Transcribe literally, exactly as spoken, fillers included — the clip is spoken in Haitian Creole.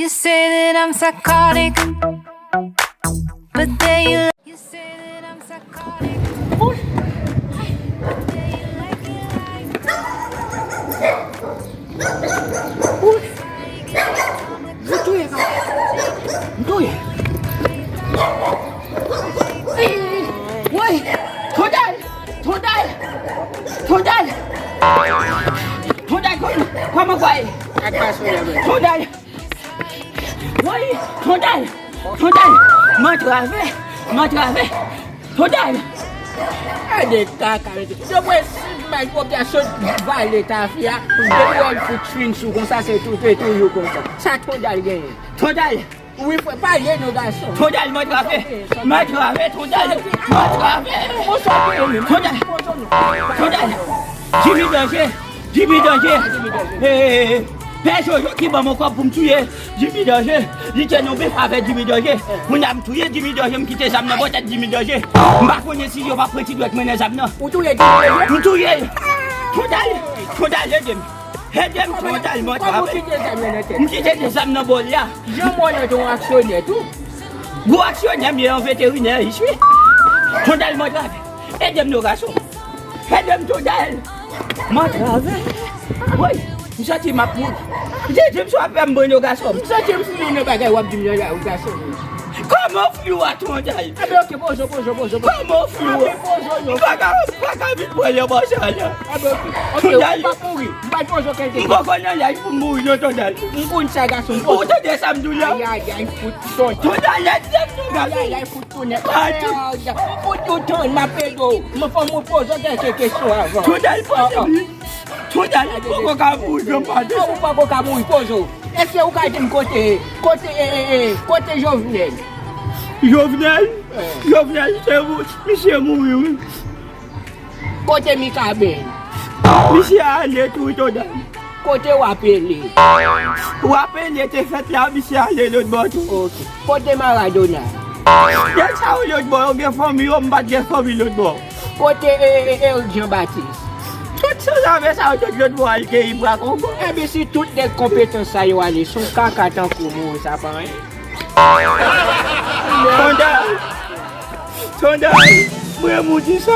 You say that I'm psychotic, but then you, you say that I'm psychotic. M touye, papa. M touye. Woy! Tondèl! Tondèl! Tondèl! Tondèl, kòman, kòman w ye? Tondèl! Woy! Tondèl! Tondèl! M antrave! M antrave! Tondèl! Gade kaka, mesye. Yo mwen si m bay popilasyon vale tafya, depi wè l fout fin sou konsa, se tou, se toujou konsa. Sa Tondèl genyen? Tondèl! Wi, frè, pale non, gason. Tondèl, m antrave. M antrave, Tondèl. M antrave. Tondèl. Tondèl. Jimmy Danje. Jimmy Danje. Eh, eh, eh. Pè Jojo ki ban mwen kòb pou m touye Jimmy Danje. Li te nan bif avèk Jimmy Danje. Kounye a m touye Jimmy Danje, m kite zam nan bò tèt Jimmy Danje. M pa konnen si yo pa pran ti dwèt mwen nan zam nan. Ou touye Jimmy Danje? M touye. Tondèl. Tondèl, ede m. Ede m, Tondèl, m antrave. Kòman w kite zam nan nan tèt? M kite de zam nan bò li a. Jan mwen nan te yon aksyonè tou. Gwo aksyonè m ye, yon veterinè, isi. Tondèl, m antrave. Ede m non, gason. Ede m, Tondèl. M antrave. Woy, m santi m ap mouri. Jezi, m swa fè m bon non, gason. M santi m fou nan bagay w ap di m nan la wi, gason. Kòman w fou a, Tondèl? Enben, oke, poze w, poze w, poze w. Kòman w fou a? Enben, poze w non. M pa ka, m pa ka vin pran yon bò sa la. Enben, oke. Oke, Tondèl, ou p ap mouri. M pa poze w kèlke. M poko nan laj pou m mouri non, Tondèl. M konn sa, gason. Ou tande sa m di w la? Ayayay, fout Tondèl. Tondèl, ede m non, gason. Ayayay, fout tounen. Fout ou tann, m ap ede w. Mwen fò mwen poze w kèlke kesyon avan. Tondèl, poze m. Tondèl, m poko ka mouri, granpa. Ou poko ka mouri, poze w. Èske ou ka di m kote, kote, e, e, e, kote Jovenel? Jovenel? Jovenel, se misye mouri, wi. Kote Mikaben? Misye ale tou, Tondèl. Kote Wapele? Wapele te fèt la, misye ale lòt bò tou. Oke. Kote Maradona? Nèg sa yo lòt bò, yo gen fanmi yo, m pa t gen fanmi lòt bò. Kote, e, e, Eric Jean Baptiste? Tout sanzave sa yo, tout lòt bò al keyi bwa kongo. Enben, si tout nèg konpetan sa yo ale, se yon kaka tankou mwen, sa pa anyen. Tondèl! Tondèl! Mwen, m di sa.